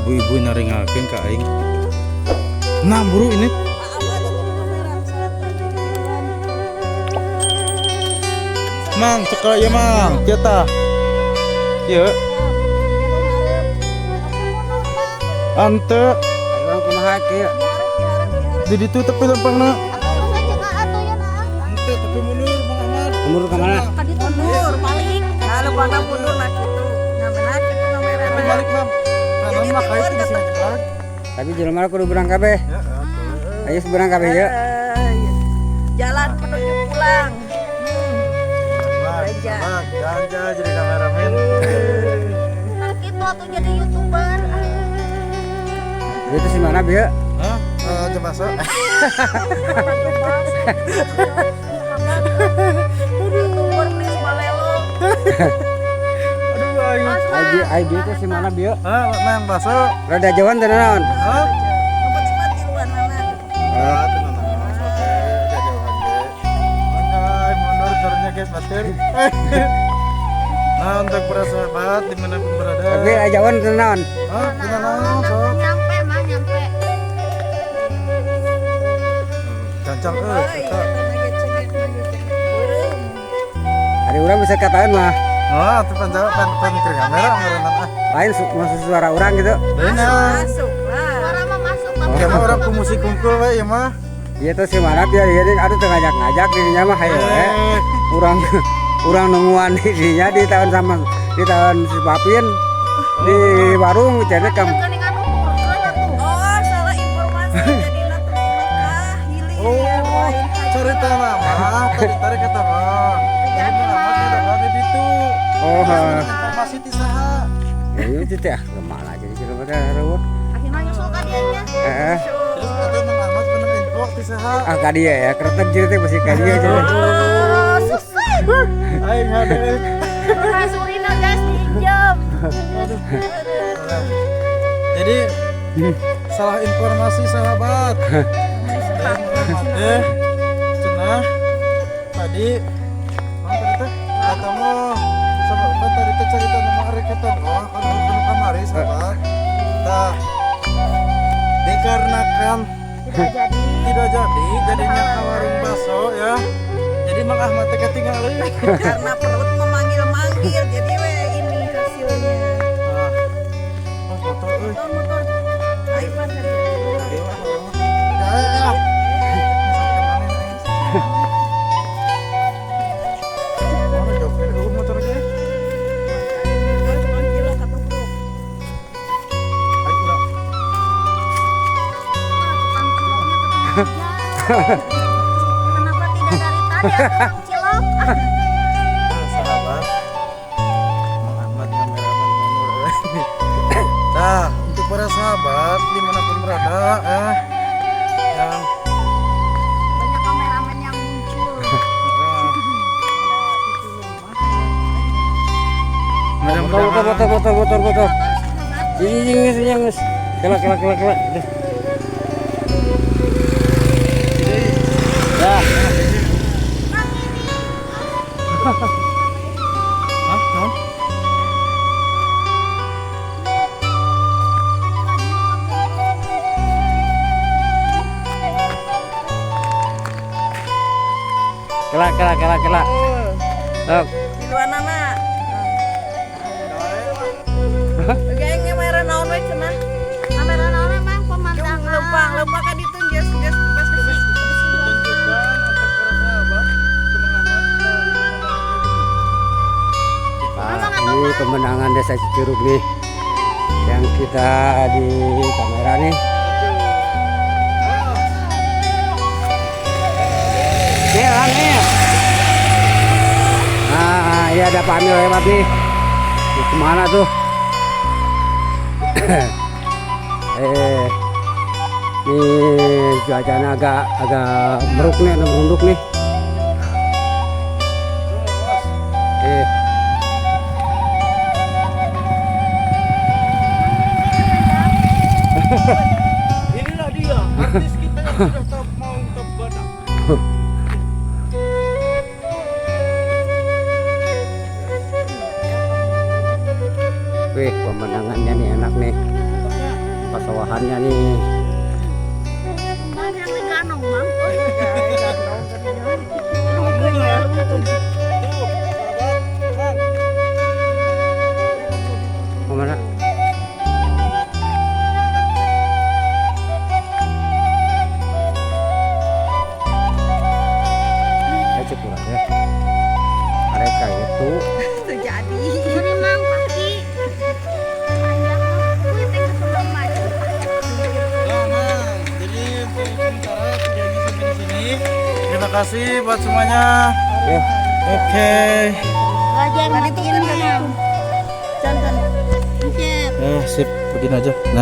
Ibu-ibu naringakeun ka aing. Nah, buru ini. Mang, cekal ya mang, kieu tah. Ieu. Ante. Ayo kumaha kieu? Di ditu tapi lempangna. Ante tapi mundur Mang Ahmad. Mundur ka mana? Mundur paling. Nah, lempangna mundur nah kitu. Ngamena kitu Tapi balik Mam. Nah, mah kayak itu bisa cepat. Tapi jelema kudu berang kabeh. Ya, atuh. Ayo seberang kabeh ya. Jalan menuju pulang. Bang, bang, ganja jadi kameramen. Nah, gitu atuh jadi YouTuber. Itu si mana bieu? Hah? Coba so. YouTuber Nis Balelo. Aduh, aing. Ai bieu teh si mana bieu? Hah, nang baso. Rada jauhan teh naon? Hah? Penting mah tiluanana. Ah, tenang tenang. Oke, jauhan ge. Mangga, mundur turunnya guys, batir. Nah, untuk para sahabat dimanapun berada. Tapi jauhan teh naon? Hah, tenang so. Nyampe mah nyampe. Gancang euy, eta. Ari urang bisa katakan mah Ah, tuh pan pan pan ke kamera ngaranna ah. lain masuk suara orang gitu. Lain ah. Masuk lah. Suara mah masuk tapi Ya mah orang ku musik kungkul we ieu mah. Iya tuh si mana biar jadi aduh teu ngajak-ngajak dirinya mah hayo we. Urang urang nungguan dirinya di tahun sama di tahun si Papin di warung jadi kam. Oh, salah informasi jadi teu Mekah hilir. Oh, cerita mah tadi tarik kata mah. Jadi mah di ditu. Oh, informasi ti saha? Ya itu teh lemah jadi jelema teh reueut. Akhirnya nyusul ka dieu nya. Heeh. Terus kata Mang Ahmad pernah info ti saha? Ah ka dieu ya, kereteg jadi teh besi ka dieu jadi. Oh, susah. Aing hade. Surina guys diinjem. Jadi salah informasi sahabat. Cenah tadi mang tadi teh katamu sahabat tadi teh cerita nama ari katamu kan kamari sahabat. Tah dikarenakan tidak jadi jadinya ke warung bakso ya. Jadi Mang Ahmad teh ketinggalan karena perut memanggil-manggil jadi we ini hasilnya. Nah, oh motor euy. Motor. Ayo pan. Kenapa tidak dari tadi aku cilok? Sahabat, Mang Ahmad kameramen mundur. Nah, untuk para sahabat dimanapun berada, yang banyak kameramen yang muncul. Motor motor motor. Ini ini. Kelak kelak kelak kelak. Ya. Hah? Non? Kelak kelak kelak kelak. Sok. Tiluanana. Oke, ngamera naon we cenah? Kamera naon emang pemandangan. Lempang, lempang ka ditu geus geus bebas bebas. Pertunjukan untuk para sahabat Nah, ini pemandangan desa Cicurug nih yang kita di kamera nih. Nih, nih. Nah, ya ada Pak Amil lewat nih. Mau kemana tuh? Nih cuacanya agak agak meruk nih, agak merunduk nih. Inilah dia artis kita yang sudah tak mau terbadak. Wih, pemandangannya nih enak nih. Pasawahannya nih. Mang yang diganong, Mang. Tuh, sahabat, Mang. Mau mana? Ya cukup ya. Mereka itu Terjadi. Ini Mang kaki. Panjang. Wih, pengen sebelum maju. Ya, Mang. Jadi untuk sementara video ini sampai di sini. Terima kasih buat semuanya. Ya. Oke. Belajar matiin, Mang. Jangan. Pencet. Eh, sip, begini aja. Nah.